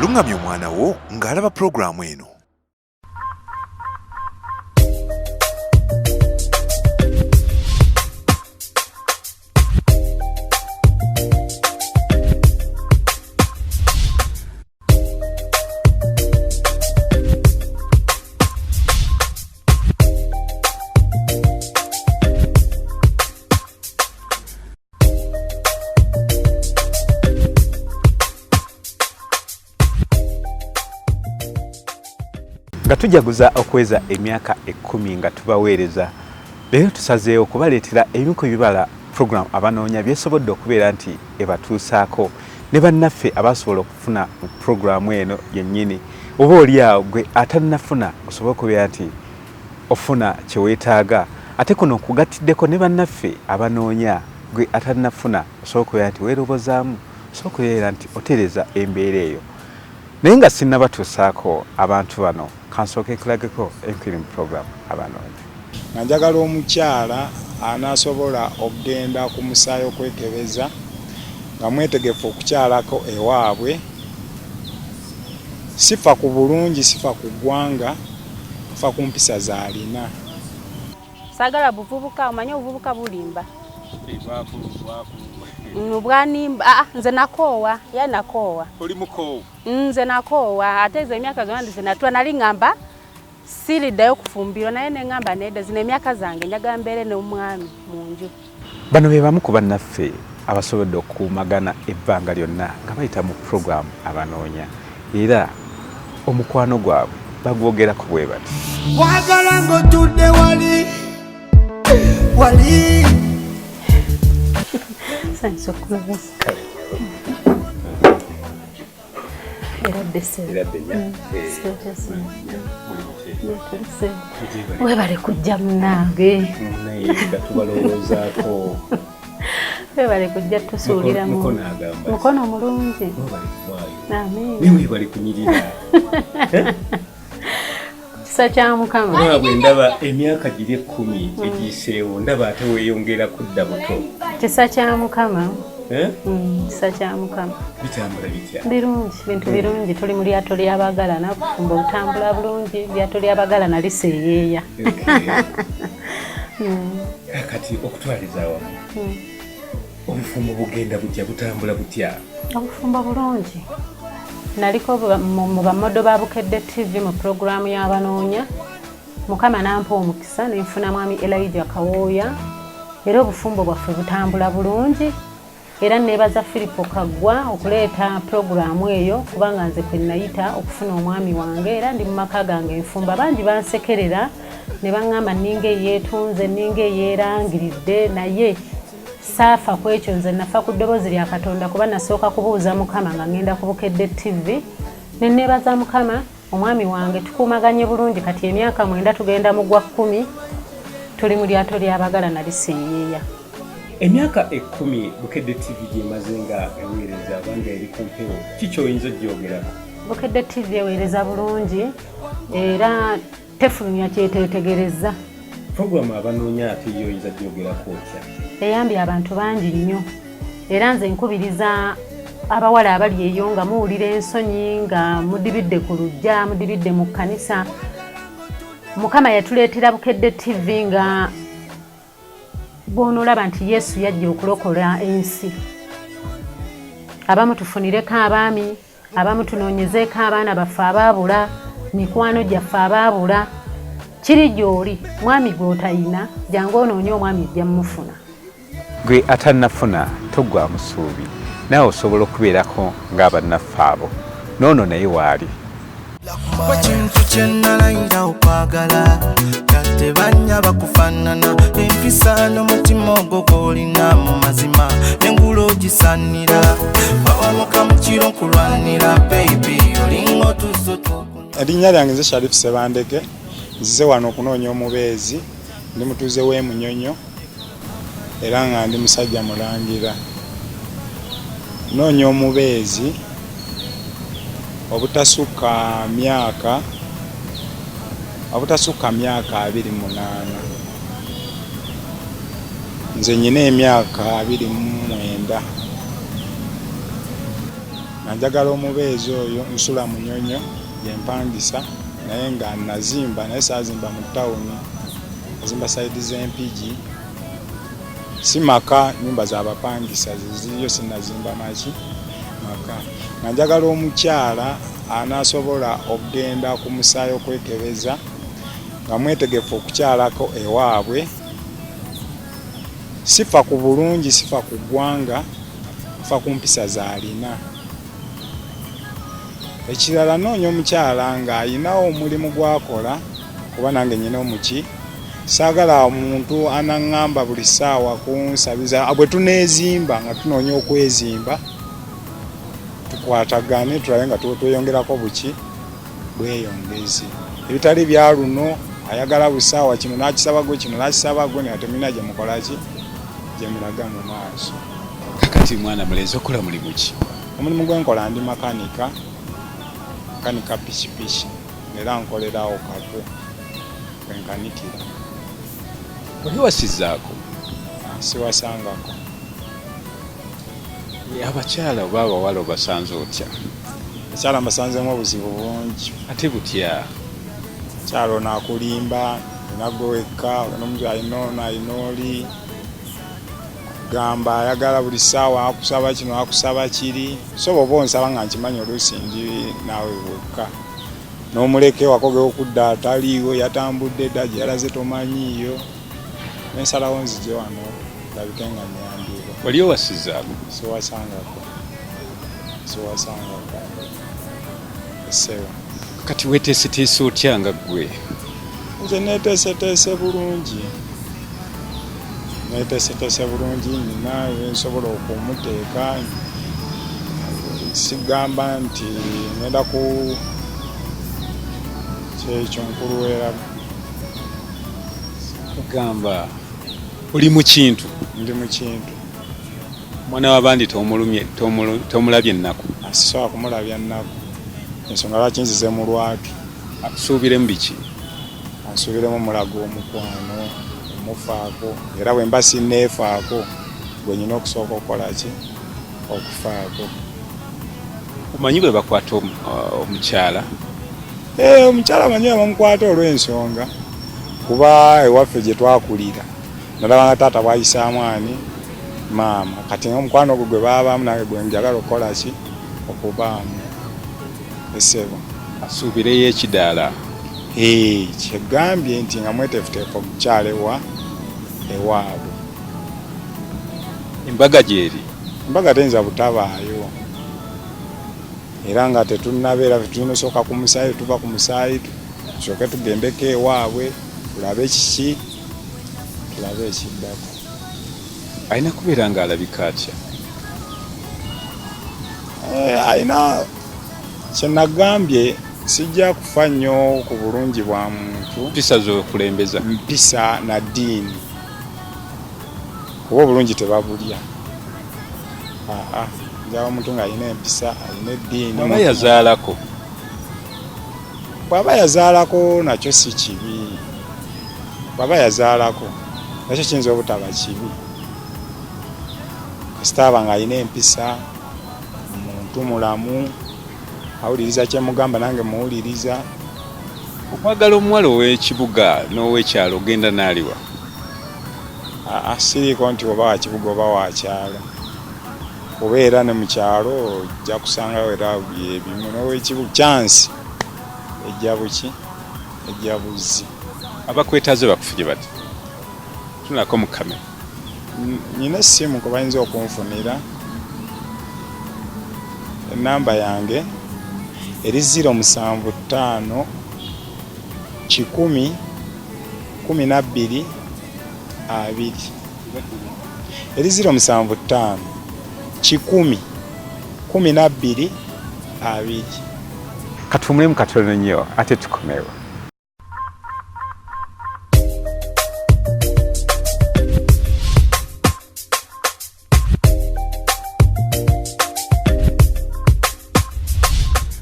Luŋŋamya omwana wo ng'alaba pulogulaamu eno. Nga tujaguza okuweza emyaka 10 nga tubaweereza, leero tusazeewo okubaleetera ebimu ku bibala program Abanoonya byesobodde okubeera nti ebatuusaako ne bannaffe abasobola okufuna mu puroguramu eno yennyini, oba oli awo gwe atannafuna osobole okubeera nti ofuna kye weetaaga. Ate kuno nkugattiddeko ne bannaffe abanoonya, gwe atannafuna osobola okubeera nti weerobozaamu, osobola okubeera nti otereeza embeera eyo. Naye nga sinnabatuusaako abantu bano, kansooke nkulageko enkwiri mu puroguramu Abanoonya. Nga njagala omukyala anaasobola okugenda ku musaayi okwekebeza nga mwetegefu okukyalako ewaabwe. Sifa ku bulungi, sifa ku ggwanga, nfa ku mpisa z'alina. Saagala buvubuka, omanyi obuvubuka bulimba. Bwanimba, aa nze nakoowa, ya nakoowa. Oli mukoowu? Nze nakoowa, ate ezo emyaka zonna nze natula nali ngamba siriddayo kufumbirwa, naye ne ngamba nedda, zino emyaka zange njagala mbeere n'omwami mu nju. Bano be bamu ku bannaffe abasobodde okukuumagana ebbanga lyonna nga bayita mu pulogulaamu Abanoonya, era omukwano gwabwe bagwogerako bwe bati. Wagala ng'otudde wali wali. Sanyusa okulaba. Webale kujja munange, tubalowoozaako. Webale kujja tusuuliramu mukono mulungi. Webale kunyirira. Kisa kya Mukama. Bwe ndaba emyaka giri 10 egiyiseewo, ndaba ate weeyongera kudda buto. Kisa kya Mukama. Kisa kya Mukama. Bitambula bitya? Birungi, bintu birungi. Tuli mu lyato ly'abagalana, obufumbo butambula bulungi, lyato ly'abagalana liseeyeeya. Kati okutwaliza awamu, obufumbo bugenda butya, butambula butya? Obufumbo bulungi. Naliko mu bamodo ba Bukedde TV mu pulogulaamu y'Abanoonya. Mukama n'ampa omukisa ne nfuna mwami Elijah Kawooya, era obufumbo bwaffe butambula bulungi. Era neebaza Filipo Kaggwa okuleeta pulogulaamu eyo, kubanga nze kwe nayita okufuna omwami wange, era ndi mu maka gange nfumba. Bangi bansekerera ne baŋŋamba nninga eyeetunze, nninga eyeerangiridde, naye saafa ku ekyo. Nze nafa ku ddoboozi lya Katonda, kuba nasooka kubuuza Mukama nga ŋŋenda ku Bukedde TV. Ne neebaza Mukama, omwami wange tukuumaganye bulungi kati emyaka 9 tugenda mu gwa 10, tuli mu lyato ly'abagalana liseeyeeya. Emyaka 10 Bukedde TV gy'emaze nga eweereza abanga eri ku mpewo, ki ky'oyinza ogyogerako? Bukedde TV eweereza bulungi era tefulumya kyeteetegereza. Pulogulaamu Abanoonya ate yo oyinza gyogerako otya? Eyambye abantu bangi nnyo, era nze nkubiriza abawala abali eyo nga muwulira ensonyi, nga mudibidde ku luggya, mudibidde mu kkanisa. Mukama yatuleetera Bukedde TV nga bw'onoolaba nti Yesu yajja okulokola ensi. Abamu tufunireko abaami, abamu tunoonyezeeko abaana baffe abaabula, mikwano gyaffe abaabula. Kiri gy'oli mwami gw'otayina, jangu onoonye omwami ojja mufuna. Gwe atannafuna toggwamu ssuubi, naawe osobola okubeerako ng'abannaffe abo. N'ono naye waali. Ekintu kye nalayira okwagala tebanya bakufaanana, empisa n'omutima ogwo gw'olina mu mazima n'engulu ogisaanira, wawamuka mu kiro nkulwanira, baby olinga otuzo twokuna. Erinnya lyange nze Sharif Sebandeke, nzize wano okunoonya omubeezi, ndi mutuuze w'e Munyonyo era nga ndi musajja mulangira. Nnoonya omubeezi obutasukka myaka 28. Nze nnyina emyaka 29. Nga njagala omubeezi oyo, nsula Munyonyo gyempangisa, naye nga nazimba, naye saazimba mu tawuni, nazimba sayidi z'Empigi, si maka, nyumba zabapangisa zeziriyo, sinazimba maki maka. Nga njagala omukyala anasobola okugenda ku musaayi okwekebeza, nga mwetegefu okukyalako ewaabwe. Sifa ku bulungi, sifa ku ggwanga, nfa ku mpisa z'alina. Ekirala nnoonya omukyala ng'alina omulimu gw'akola kuba nange nnina omuki. Saagala omuntu anaŋŋamba buli ssaawa kunsabiza. Bwe tuneezimba nga tunoonya okwezimba, tukwatagane tulabe nga tweyongerako buki bweyongezi. Ebitali bya luno ayagala busaawa kino n'akisaba gwe, kino n'akisaba gwe, naye temulina gye mukola ki gye mulaga mu maaso. Kakati mwana mulenzi okola mulimu ki? Omulimu gwe nkola ndi makanika, makanika pikipiki era nkolerawo Katwe kwe nkanikira. Oli wasizaako? Siwasangako. Abakyala oba abawala obasanze otya? Abakyala mbasanzeemu obuzibu bungi. Ate butya? Omukyala ono akulimba, olina gwe wekka, olina omutu alina ono alina oli, kugamba ayagala buli ssaawa akusaba kino akusaba kiri, so bw'oba onsaba nga nkimanyi oluusi ndi naawe wekka, n'omuleka ewaka ogenda okudda taliiwo, yatambudde dda gye yalaze tomanyiiyo, ne nsalawo nzije wano ndabike nga nnyambibwa. Wali owasizzaako? Siwasangako, siwasangako ssebo. Kati weeteeseteese otya nga ggwe? Nze neeteeseteese bulungi, neeteeseteese bulungi, nina we nsobola okumuteeka, sigamba nti ngenda ku kyekyo mukulu weeraga. Kugamba oli mu kintu? Ndi mu kintu. Omwana w'abandi tomulabye ennaku? Sisobola kumulabya nnaku, ensonga lwaki nzize mu lwatu. Akusuubiremu biki? Ansuubiremu mulaga omukwano, omufaako, era bwe mba sinneefaako gwe nyina okusooka okukola ki? Okufaako. Omanyi bwe bakwata omukyala? Omukyala manyi bamukwata olw'ensonga, kuba ewaffe gye twakulira nalabanga taata bw'ayisaamu ani maama, kati omukwano ogwo gwe baabaamu nange gwe njagala okukola ki? Okubaamu essebo. Asuubireyo ekidaala? Kyegambye nti nga mweteefuteefu okukyala ewaabwe. Embaga gyeri? Embaga teyinza butabaayo, era nga tetunnabeera, tulina osooka ku musaayi, tuva ku musaayi tusooke tugendeko ewaabwe tulabe kiki, tulabe ekiddako. Alina kubeera ng'alabika atya? Alina kye nagambye, sijja kufa nnyo ku bulungi bwa muntu. Mpisa z'okulembeza? Mpisa na ddiini, kuba obulungi tebabulya. Njagala omuntu ng'alina empisa, alina eddiini. Bw'aba yazaalako? Bw'aba yazaalako nakyo si kibi, bw'aba yazaalako nakyo kiyinza obutaba kibi, kasita aba ng'alina empisa, muntu mulamu, awuliriza kye mugamba nange muwuliriza. Okwagala omuwala ow'ekibuga n'ow'ekyalo ogenda n'aliwa? Siriiko nti oba wa kibuga oba wa kyalo, kuba era ne mu kyalo ojja kusangayo era byebimu n'ow'ekibuga, chance ejja buki, ejja buzzi. Abakwetaaze bakufunye bati? Tunulako mu kamera. Nina essimu kwe bayinza okunfunira, ennamba yange eri 075 100 12 20. Eri 075 100 12 20. Katuwumulemu katono nnyo ate tukomewo.